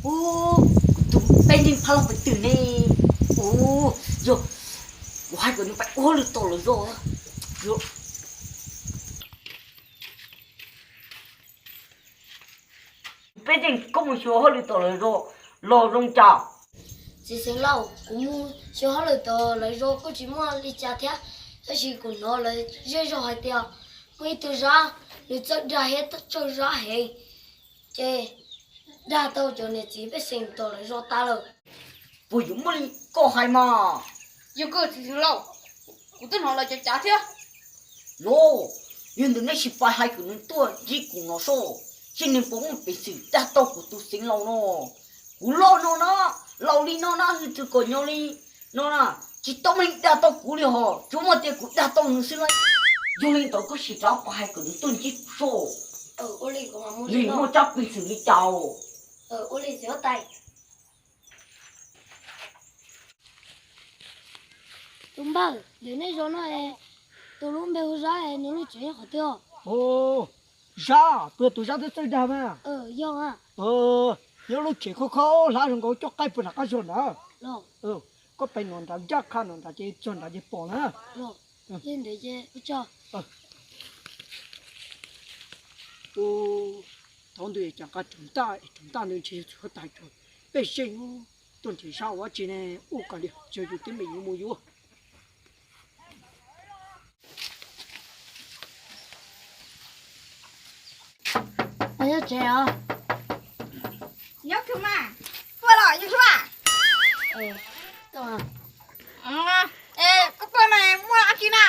Ub, kuv tus peb neeg phaj loj pes twg ne? Ub, yog kuv hais kom nws pais ua hauj lwm tom lawv zos. Peb neeg koj mus xyuas hauj lwm tom lawv zos los zoo cas? Txiv xeev laus, kuv mus xyuas hauj lwm tom lawv zos kuj tsis muaj li cas thiab, tab sis kuv hnov lawv zej zog hais tias muaj ib tug zab, nws txawj dag thiab txawj zab heev, ces dag tau cov niam txiv pej xeem tom lawv zos tas lawm. Puas yuav muaj li koj hais mas? Yog koj txiv xeev laus, kuv twb hnov lawv cov cav thiab. Los, yog ntawd neb sim pais hais kom nws tuaj ntsib kuv no soj, seb nws puas muaj peev xwm dag tau kuv tus xeev laus no. Kuv loj no na, laus li no na, hwj txwv kom nyob li no na, tsis tau meej dag tau kuv li hos, tsuas muaj tias kuv dag tau nws xwb na. Yog li ntawd koj sim rov pais hais kom nws tuaj ntsib kuv soj, nws muaj tsab peev xwm li cas. Tus npawg, ntawm nej zos no, tus lub npe hu Zab, nws lub tsev nyob qhov twg? Zab, puas yog tus Zab twb txawj dag mas? Yog, nyob lub tsev khob khob hlab zoo nkaus coj qaij puag nram qab zog ntawd. Koj pem no nrad ncaj qha no nrad ces txog nrad ces pom na. Thaum ntawd cas nqa raug ntaj es raug ntaj ntawd ntshe yog txiv huab tais tso. Peb seb tuaj nrhiav Zab ua dab tsi ne, ua kom li tso yus teeb meem yuav mus yuav. Nyob tsev os. Nyob twg mas? Puas los yog twg mas? Koj tuaj no muaj dab tsi na?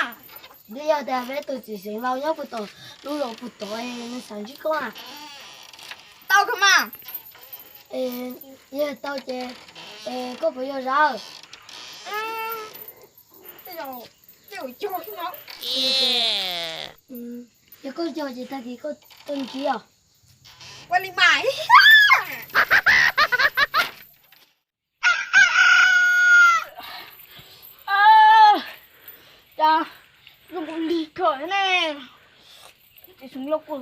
Twb yog tias peb tus txiv xeev laus nyob puag tom lub zos puag tod, nws xav ntsib koj. Tau kawg mas. Yog tau ces koj puas yog Zab? Yog koj yog ces tag kis koj tuaj ntsib os. Ua li mas. Cas zoo nkaus lig kawg ne. Txiv xeev laus, kuv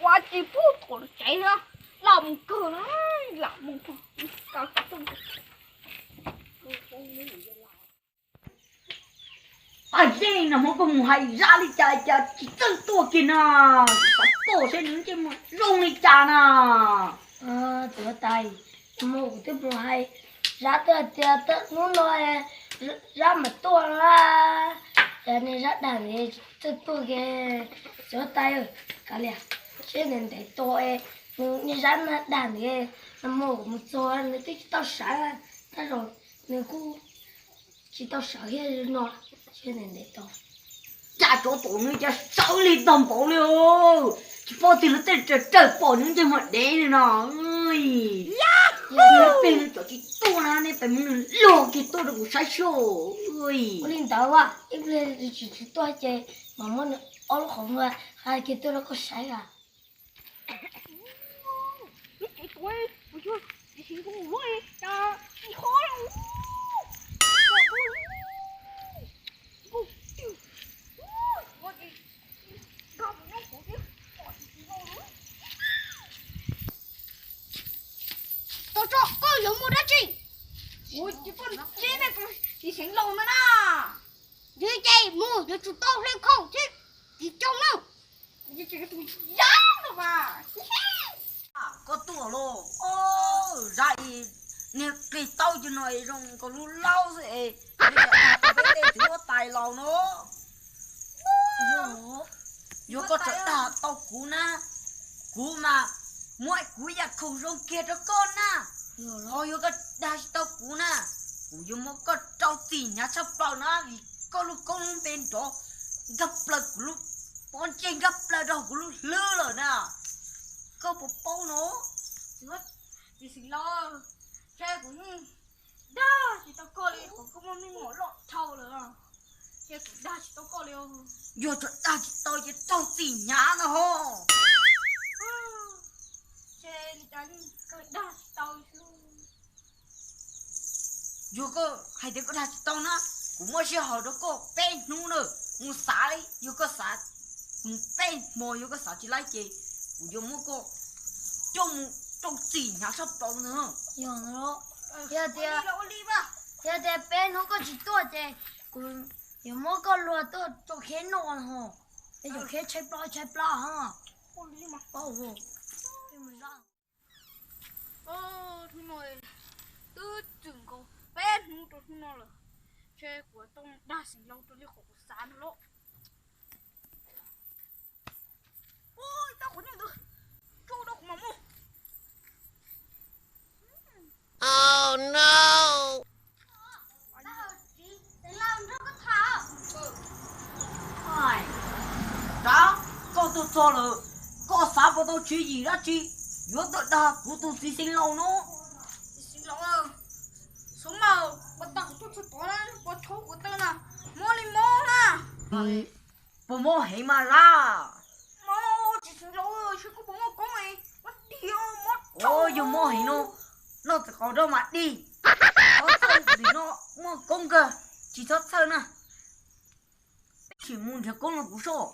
ua tsis pub thaum tsev na, lam mus kawg na, lam mus kawg. Paj Zeb, nag hmo koj mus hais Zab li cas cas tsis txawj tuaj kiag na, xav pom seb nws ntsej muag zoo li cas na. Txiv huab tais, nag hmo kuv twb mus hais Zab tuaj tias hnub no Zab mam tuaj na, niag Zab dag ntawd tsis txawj tuaj kiag. Txiv huab tais, kav liam, seb ntev ntev tos, niag Zab dag ntawd, nag hmo kuv mus txog nws twb tsis tau sawv, tej zaum nws kuj tsis tau sawv thiab no, seb ntev ntev tos. Cas tsov tom nws cas sawv li tag npaum li os, tsis paub tias luag tej rawg rawg pom nws ntsej muag dev li no. Yog peb nws cov tsis tuaj na, nej pab muab nws log kiag tuaj rau kuv saib seb. Ua li ntawd, ib pliag tsis tsis tuaj ces mam muab nws ob lub qhov muag hais kiag tuaj rau koj saib as. Tau tso, koj yuav mus dab tsi? Kuv tsis pom tseeb ne, txiv xeev laus no na. Yog ces mus yuav tsum tau hle khoom thiab txiv coj na. Koj tuaj los, Zab, niag qig taub cov no zoo nkaus lub laub xwb es, peb tej txiv huab tais laus no. Yog koj tseem dag tau kuv na, kuv mas muab kuv yam khoom zoo kiag rau koj na. Ho yog koj dag tsis tau kuv na, kuv yuav muab koj rau txim hnyav tshaj plaws na, vim koj lub koob lub npe nrov nkag plaws kuv lub pob ntseg, nkag plaws rau kuv lub hlwb lawm na. Koj puas paub no? Txiv xeev laus, ntshe kuv yeej dag tsis tau koj li, kuv kuj muaj me nyuam loj dhau lawm, ntshe kuv dag tsis tau koj li. Yog tseem dag tsis tau ces raug txim hnyav no ho. Ntshe li cas koj dag tsis tau. Yog koj hais tias koj dag tsis tau na, kuv muab sij hawm rau koj peb hnub na, mus xav li, yog koj xav mus peb hmo, yog koj xav tsis laib ces kuv yuav muab koj coj mus Txaus txim hnyav tshaj plaws ntag. Yog ntag, yog tias, yog tias peb hnub koj tsis tuaj ces kuv yuav muab koj luag tuaj rau kheb noj no. Peb yuav kheb tshaib plab tshaib plab ho. Hnub no twb txwm nkaus peb hnub rau hnub no lawm, ntshe kuv tau dag xeev laus raws li qhov kuv xav no lauj. Ua, tau qhov nyuj ntawd tso rau kuv mam mus. Tsav, koj tuaj txog lawm, koj xav puas tau tswv yim dab tsi yuav tuaj dag kuv tus txiv xeev laus no? Txiv xeev laus, xub mas, puas tau kuv tuaj txog tod na, puas tshaib kuv tawb na, mob li mob na. Puas mob heev mas laj? Mob, txiv xeev laus, seb koj puas muaj koob, muab dig mob. Yog mob heev no, noj txiv qaub rau mas dig. Txhob txhawj, nim no muaj koob kawg, tsis txhob txhawj na. Peb sim mus nrhiav koob rau kuv soj.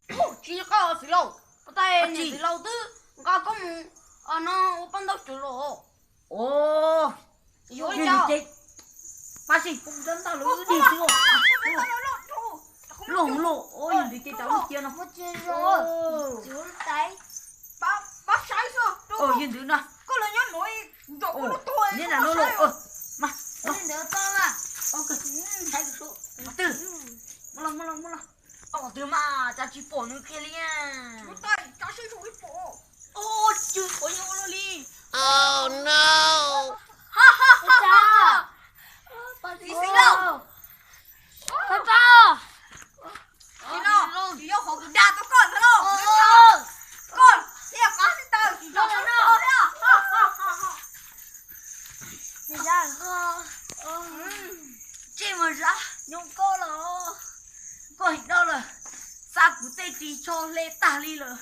Tsis nco qab xeev laus, puas tas niam txiv laus twb nqa koob mus no ua paj ntaub tsuag los. Yuav li cas? Pab seb, pab ntag lub dig xwb. Loj loj, yog ntawd ces tsam lub cia no. Yog ntawd na. Neb na, loj loj. Mas, twb, muab los, muab los. Twb mas cas tsis pom nws kiag li. Ua cas pom nws ua luaj li. Txiv xeev laus, pab pab. Tsis yog qhov kuv dag tau koj ntag lauj. Koj thiaj qab xwb tawm tsis tau no thiab. Zab, tsij mas Zab, nyob koj los koj heev dab lawm, xa kuv tej ris tsho hle tag li lawm.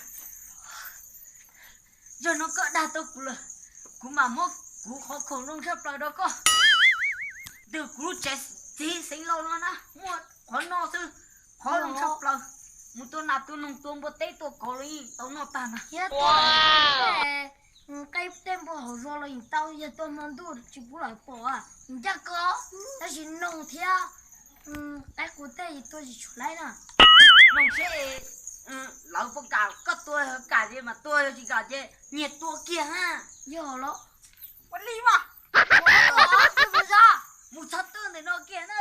Yog no koj dag tau kuv lawm, kuv mam muab kuv qhov khoom zoo tshaj plaws rau koj. Ntawm kuv lub tsev txiv xeev laus no na muaj qhov no xwb, qhov zoo tshaj plaws. Mus tua nas tua noog tua npua teb tua kov los yeej tau noj tag na. Thiab qaib tej npua hauv zos los yeej tau, yog tua hmo ntuj tsis pub lawv pom, ncaj koj. Tab sis noog thiab qaib qus tej tua tsis tshua laib na. Noog seb lawv puas kam koj tua, kam ces mas tua, yog tsis kam ces nyias tua kiag ha. Yog los. Ua li mas. Mus txhob tuaj ntawm no kiag na.